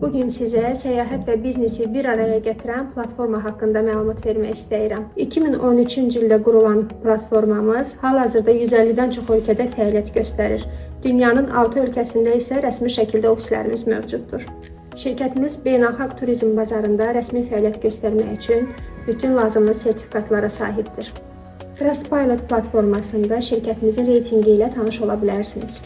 Bu gün sizə səyahət və biznesi bir araya gətirən platforma haqqında məlumat vermək istəyirəm. 2013-cü ildə qurulan platformamız hal-hazırda 150-dən çox ölkədə fəaliyyət göstərir. Dünyanın 6 ölkəsində isə rəsmi şəkildə ofislərimiz mövcuddur. Şirkətimiz beynəlxalq turizm bazarında rəsmi fəaliyyət göstərmək üçün bütün lazımlı sertifikatlara sahibdir. Trustpilot platformasında şirkətimizin reytinqi ilə tanış ola bilərsiniz.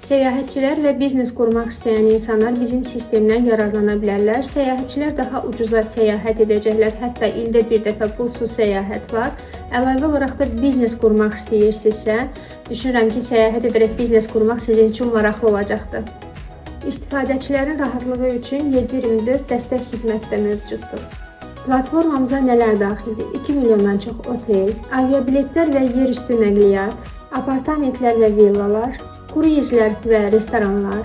Səyahətçilər və biznes qurmaq istəyən insanlar bizim sistemdən yararlana bilərlər. Səyahətçilər daha ucuza səyahət edəcəklər. Hətta ildə bir dəfə pulsuz səyahət var. Əlavə olaraq da biznes qurmaq istəyirsinizsə, düşünürəm ki, səyahət edərək biznes qurmaq sizin üçün maraqlı olacaqdır. İstifadəçilərin rahatlığı üçün 7/24 dəstək xidməti də mövcuddur. Platformamıza nələr daxildir? 2 milyondan çox otel, aviabiletlər və yerüstü nəqliyyat, apartamentlər və villalar, kruizlər və restoranlar.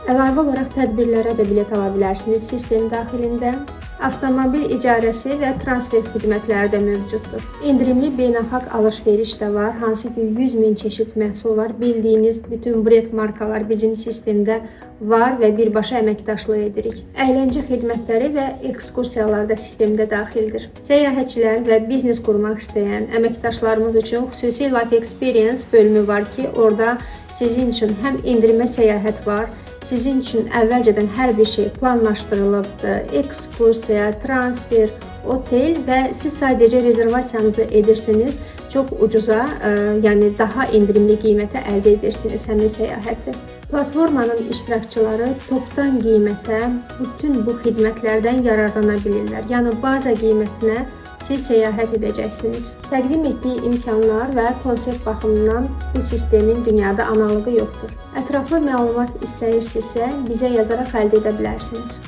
Əlavə olaraq tədbirlərə də bilet ala bilərsiniz sistem daxilində. Avtomobil icarəsi və transfer xidmətləri də mövcuddur. Endirimli beynəlxalq alış-veriş də var, hansı ki 100 min çeşid məhsul var. Bildiyiniz bütün brend markalar bizim sistemdə var və birbaşa əməkdaşlıq edirik. Əyləncə xidmətləri və ekskursiyalar da sistemdə daxildir. Səyahətçilər və biznes qurmaq istəyən əməkdaşlarımız üçün xüsusi Life Experience bölümü var ki, orada sizin üçün həm endirimə səyahət var, sizin üçün əvvəlcədən hər bir şey planlaşdırılıbdır. Ekskursiya, transfer, otel və siz sadəcə rezervasiyanızı edirsiniz. Çox ucuza, yəni daha endirimli qiymətə əldə edirsiniz həmin səyahəti. Platformanın iştirakçıları topdan qiymətə bütün bu xidmətlərdən yararlana bilirlər. Yəni baza qiymətinə siz səyahət edəcəksiniz. Təqdim etdiyi imkanlar və konsept baxımından bu sistemin dünyada analoqu yoxdur. Ətraflı məlumat istəyirsinizsə, bizə yazaraq əldə edə bilərsiniz.